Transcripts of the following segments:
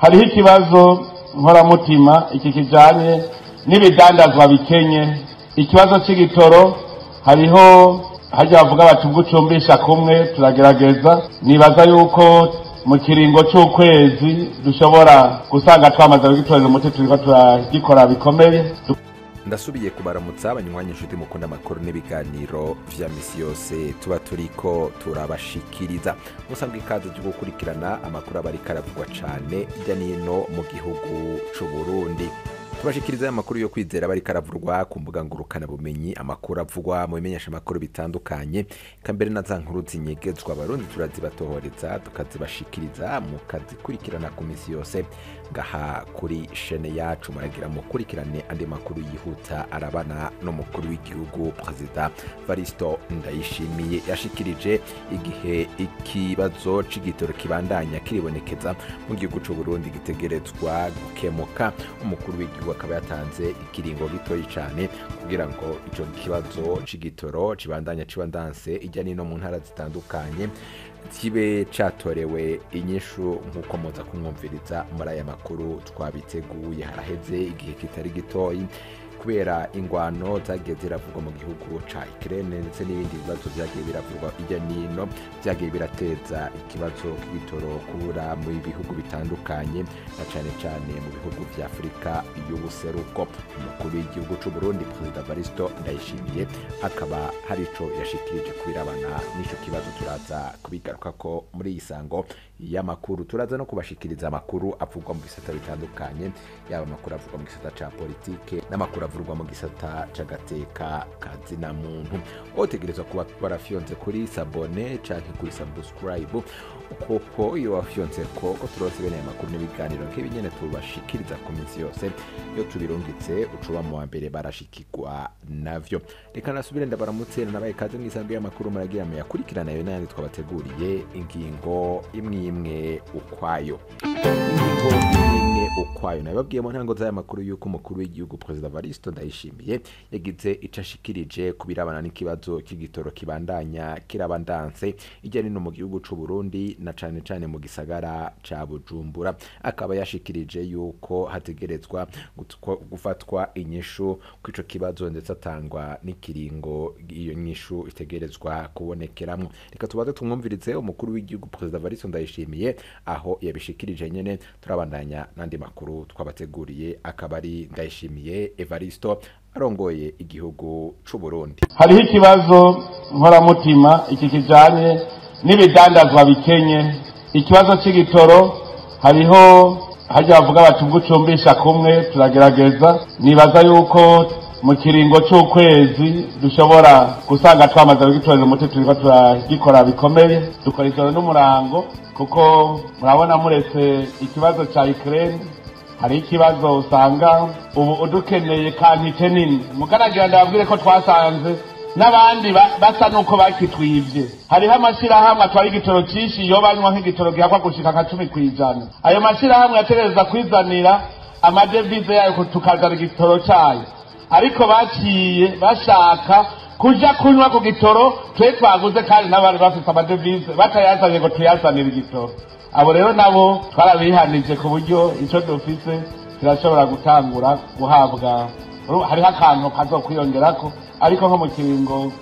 Hariho ikibazo nkoramutima iki kijanye n'ibidandazwa bikenye, ikibazo c'igitoro. Hariho hajya bavuga bati ubwo ucumbisha kumwe, turagerageza. Nibaza yuko mu kiringo c'ukwezi dushobora gusanga twamaze kugitorera umuti, turiko turagikora bikomeye. Ndasubiye kubaramutsa abanywanyi, inshuti mukunda amakuru n'ibiganiro vya misi yose tuba turiko turabashikiriza. Musanzwe ikaze ryo gukurikirana amakuru aba ariko aravugwa cane hirya n'ino mu gihugu c'u Burundi. Tubashikiriza amakuru yo kwizera aba ariko aravurwa ku mbuga ngurukana bumenyi, amakuru avugwa mu bimenyesha amakuru bitandukanye, eka mbere na za nkuru zinyegezwa Abarundi turazibatohoreza tukazibashikiriza, mukazikurikirana ku misi yose ngaha kuri shene yacu. Muragira mukurikirane andi makuru yihuta arabana n'umukuru w'igihugu Perezida Varisto Ndayishimiye yashikirije igihe ikibazo c'igitoro kibandanya kiribonekeza mu gihugu c'u Burundi gitegerezwa gukemuka. Umukuru w'igihugu akaba yatanze ikiringo gitoyi cane kugira ngo ico kibazo c'igitoro kibandanya cibandanse ijya nino mu ntara zitandukanye kibe catorewe inyishu, nk'uko muza kumwumviriza muri aya makuru twabiteguye. Haraheze igihe kitari gitoyi kubera ingwano zagiye ziravugwa mu gihugu ca Ukraine ndetse n'ibindi bibazo vyagiye biravugwa hirya nino vyagiye birateza ikibazo k'igitoro kubura mu bihugu bitandukanye, na cane cane mu bihugu vya Afurika y'ubuseruko. Umukuru w'igihugu c'u Burundi Perezida Varisto Ndayishimiye akaba hari ico yashikirije kubirabana n'ico kibazo, turaza kubigarukako muri iyi sango y'amakuru. Turaza no kubashikiriza amakuru avugwa mu bisata bitandukanye, yaba amakuru avugwa mu gisata ca politike n'amakuru avurwa mu gisata c'agateka kazina muntu. Otegerezwa kuba warafyonze kuri sabone canke kuri subscribe, kuko iyo wafyonze ko turonse bene aya makuru n'ibiganiro nk'ibi nyene tubashikiriza ku minsi yose, iyo tubirungitse ucuba mu wa mbere barashikirwa navyo. Reka nasubire ndabaramutse nabaye kaze mw'isango y'amakuru, muragira muyakurikirana ayo n'ayandi twabateguriye, ingingo imwe imwe ukwayo. Ingingo imwe ukwayo, nababwiye mu ntango z'aya makuru yuko umukuru w'igihugu Perezida Varisto Ndayishimiye yagize ico ashikirije ku birabana n'ikibazo c'igitoro kibandanya kirabandanse ijya nino mu gihugu c'u Burundi, na cane cane mu gisagara ca Bujumbura. Akaba yashikirije yuko hategerezwa gufatwa inyishu kw'ico kibazo, ndetse atangwa n'ikiringo iyo nyishu itegerezwa kubonekeramwo. Reka tubaze tumwumvirize umukuru w'igihugu Perezida Varisto Ndayishimiye aho yabishikirije nyene, turabandanya n'andi makuru twabateguriye. Akaba ari Ndayishimiye Evaristo arongoye igihugu c'u Burundi. Hariho ikibazo nkoramutima iki kijanye n'ibidandazwa bikenye, ikibazo c'igitoro. Hariho hajya bavuga bati ubwo ucumbisha kumwe, turagerageza. Nibaza yuko mu kiringo c'ukwezi dushobora gusanga twamaze kugitorera umuti, turiko turagikora bikomeye, dukora ijoro n'umurango, kuko murabona muretse ikibazo ca Ukraine hari ikibazo usanga ubu udukeneye quantité nini. Mugaragira ndababwire ko twasanze n'abandi basa nuko bakitwivye. Hariho amashirahamwe atwara igitoro cinshi, iyo banywa nk'igitoro gihakwa gushika nka 10%. Ayo mashirahamwe yategereza kwizanira amadevize yayo tukazana igitoro cayo, ariko baciye bashaka kuja kunywa ku gitoro twe twaguze, kandi n'abari bafise amadevize batayazanye ngo tuyazanire igitoro. Abo rero nabo twarabihanije ku buryo ico dufise kirashobora gutangura guhabwa. Hariho akantu kazokwiyongerako, ariko nko mu kiringo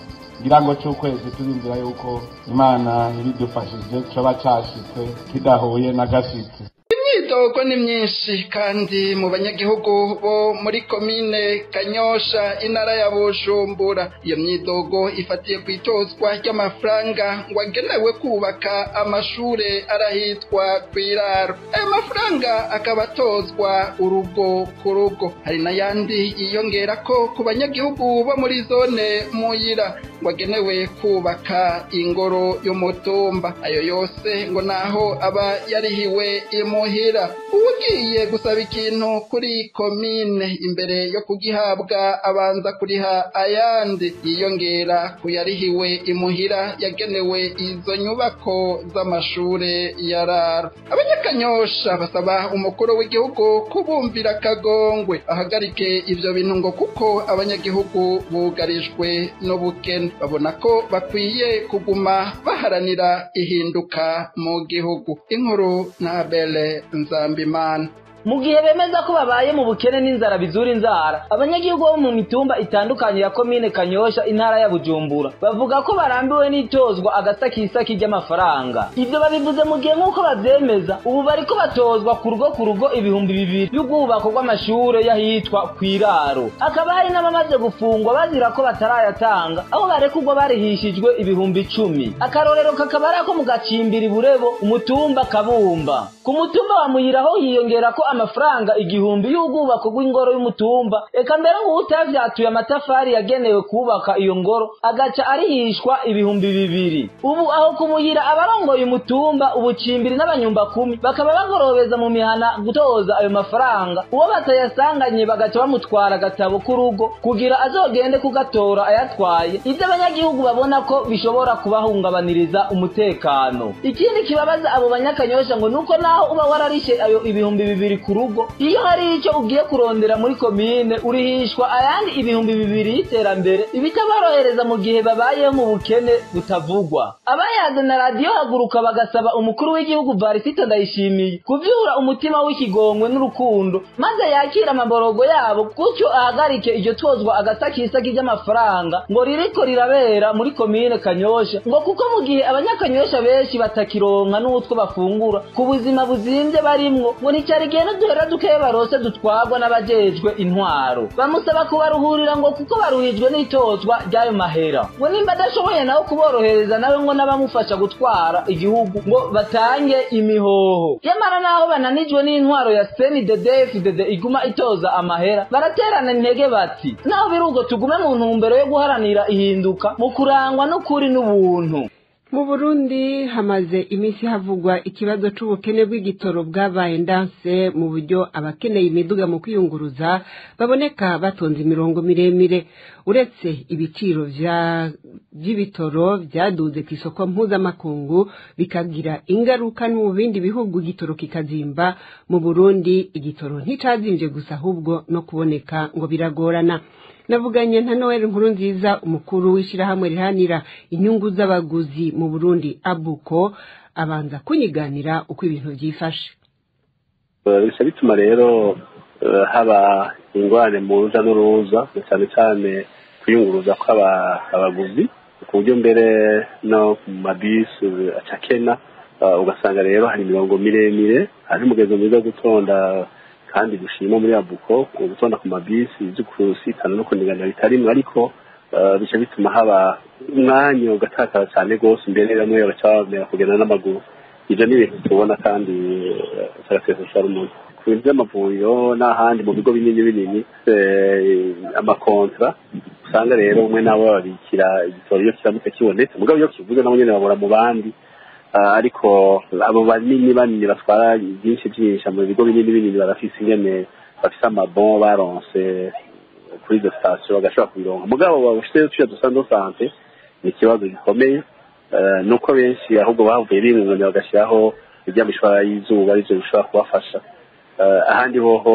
ngira ngo c'ukwezi turindira yuko Imana ibidufashije coba cashitse kidahuye na gashitsi. Imyidogo ni myinshi kandi mu banyagihugu bo muri komine Kanyosha, intara ya Bujumbura. Iyo myidogo ifatiye ku itozwa ry'amafaranga ngo agenewe kubaka amashure arahitwa kw'iraro. Ayo mafaranga akaba atozwa urugo ku rugo. Hari n'ayandi yiyongera ko ku banyagihugu bo muri zone Muyira ngo agenewe kubaka ingoro y'umutumba. Ayo yose ngo naho aba yarihiwe imuhira. Ugiye gusaba ikintu kuri komine, imbere yo kugihabwa abanza kuriha ayandi yiyongera kuyarihiwe imuhira yagenewe izo nyubako z'amashure ya raro. Abanyakanyosha basaba umukuru w'igihugu kubumvira akagongwe, ahagarike ivyo bintu ngo kuko abanyagihugu bugarijwe n'ubukene. b'ubukene. Babona ko bakwiye kuguma baharanira ihinduka mu gihugu. Inkuru na Abele Nzambimana. Mu gihe bemeza ko babaye mu bukene n'inzara bizura inzara, abanyagihugu bo mu mitumba itandukanye ya komine Kanyosha intara ya Bujumbura bavuga ko barambiwe n'itozwa agasakisaki ry'amafaranga. Ivyo babivuze mu gihe nk'uko bavyemeza ubu bariko batozwa ku rugo 2000 y'ubwubako bw'amashure y'ahitwa kw'iraro. Akaba hari n'abamaze gufungwa bazira ko batarayatanga, aho barekurwa barihishijwe 10,000. Akarorero kakaba ari ako mu Gacimbiri Burebo, umutumba Kabumba. Ku mutumba wa Muyiraho hiyongera ko amafaranga 1000 y'ubwubako bw'ingoro y'umutumba, eka mbere ngo utavyatuye amatafari yagenewe kubaka iyo ngoro agaca arihishwa 2000. Ubu aho kumuyira abarongoye umutumba, ubucimbiri n'abanyumba kumi bakaba bagorobeza mu mihana gutoza ayo mafaranga, uwo batayasanganye bagaca bamutwara agatabo k'urugo kugira azogende kugatora ayatwaye. Ivyo abanyagihugu babona ko bishobora kubahungabaniriza umutekano. Ikindi kibabaza abo banyakanyosha ngo nuko naho uba wararishe ayo 2000 ku rugo, iyo hari icyo ugiye kurondera muri komine urihishwa ayandi 2000 y'iterambere, ibitaborohereza mu gihe babayeho mu bukene butavugwa. Abayaze na radiyo Haguruka bagasaba umukuru w'igihugu Varisito Ndayishimiye kuvyura umutima w'ikigongwe n'urukundo, maze yakira amaborogo yabo, gutyo ahagarike iryo tozwa agasakisaki ry'amafaranga ngo ririko rirabera muri komine Kanyosha, ngo kuko mu gihe abanyakanyosha benshi batakironka n'utwo bafungura ku buzima buzimvye barimwo, ngo nticyari gihe n'uduhera dukeya barose dutwagwa n'abajejwe intwaro. Bamusaba kubaruhurira ngo kuko baruhijwe n'itozwa ry'ayo mahera, ngo nimba adashoboye nawe kuborohereza nawe ngo n'abamufasha gutwara igihugu ngo batange imihoho. Yamara naho bananijwe n'intwaro ya CNDD-FDD iguma itoza amahera, baraterana intege bati naho birugo tugume mu ntumbero yo guharanira ihinduka mu kurangwa n'ukuri n'ubuntu. Mu Burundi hamaze iminsi havugwa ikibazo c'ubukene bw'igitoro bwabaye ndanse mu buryo abakeneye imiduga mu kwiyunguruza baboneka batonze imirongo miremire. Uretse ibiciro vy'ibitoro vyaduze ku isoko mpuzamakungu bikagira ingaruka mu bindi bihugu, igitoro kikazimba. Mu Burundi igitoro nticazimvye gusa, ahubwo no kuboneka ngo biragorana. Navuganye na Noel Nkurunziza, umukuru w'ishirahamwe rihanira inyungu z'abaguzi mu Burundi Abuko, abanza kunyiganira uko ibintu vyifashe. Bisa bituma rero haba ingorane mu ruja n'uruza, cyane cyane kwiyunguruza kw'abaguzi, ku buryo mbere no mu mabisi acakena, ugasanga rero hari imirongo miremire. Hari umugenzo mwiza wo gutonda kandi dushima muri Abuko, gutonda ku mabisi z'ukusitana no kunigana bitarimwe, ariko bice bituma haba umwanya ugatakara cyane gose, mbere bamwe baca bamera kugenda n'amaguru. Ivyo ni ibintu tubona kandi turatesha umuntu. Ku bintu vy'amavuriro n'ahandi mu bigo binini binini amakontra usanga rero umwe nabo babikira igitoro iyo kiramutse kibonetse, mugabo iyo kivuze nabo nyene babura mu bandi. Ariko abo banini banini batwara byinshi byinshi mu bigo binini binini barafise ingene bafise amabon baronse kuri izo sitasiyo bagashobora kubironka, mugabo babushizeyo tuya dusanzwe sante ni ikibazo gikomeye. Nuko benshi ahubwo bavuye bimwunganya bagashyiraho ibya mishwara y'izuba arivyo bishobora kubafasha, ahandi hoho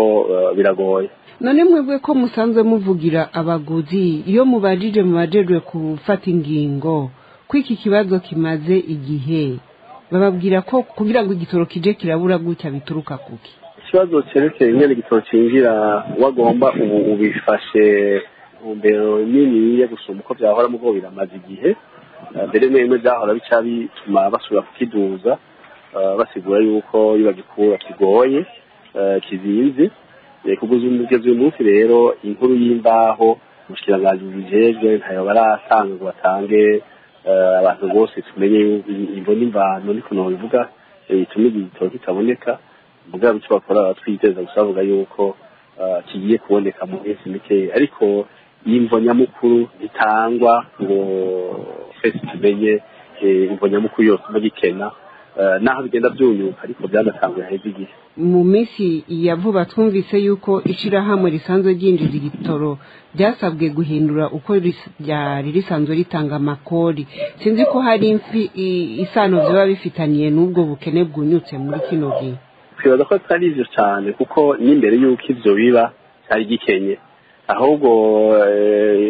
biragoye. None mwebwe ko musanzwe muvugira abaguzi, iyo mubajije mubajejwe gufata ingingo kwiki kibazo kimaze igihe, bababwira ko kugira ngo igitoro kije kirabura gutya bituruka kuki? Ikibazo cerekeye ingene igitoro cinjira wagomba ubu ubifashe ntumbero nini yo gusumba uko vyahora, mugo biramaze igihe. Mbere mwemwe vyahora bica bituma basubira kukiduza, basigura yuko iyo bagikura kigoye kizinze. Kugeza uyu munsi rero inkuru y'imbaho umushikiranganji bubijejwe ntayo baratanga ngo batange abantu bose tumenye imvo n'imvano, niko nobivuga, ituma igitoro kitaboneka. Mugabo ico bakora twiteza gusa bavuga yuko kigiye kuboneka mu minsi mikeya, ariko imvo nyamukuru ntitangwa ngo twese tumenye imvo nyamukuru yotuma gikena, naho bigenda vyunyuka ariko byanatanguye haheze igihe. Mu minsi ya vuba twumvise yuko ishirahamwe risanzwe ryinjiza igitoro ryasabwe guhindura uko ryari risanzwe ritanga amakori. Sinzi ko hari isano vyoba bifitaniye n'ubwo bukene bwunyutse muri kino gihe. Twibaza ko atari ivyo cane, kuko n'imbere y'uko ivyo biba cyari gikenye. Ahubwo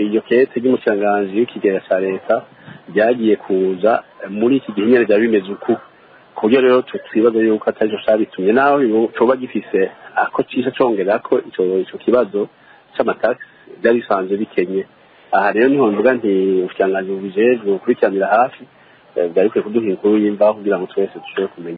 iyo kete ry'umushikiranganji w'ikigega ca leta ryagiye kuza muri iki gihe nyene vyari bimeze uku, ku buryo rero twibaza yuko atarico cabitumye, naho coba gifise ako cisha congerako ico kibazo c'amatagisi vyari bisanzwe bikenye. Aha rero niho mvuga nti ubushikiranganji bubijejwe bukurikiranira hafi, bwari bukwiye kuduha inkuru y'imvaho kugira ngo twese dushobore kumenya.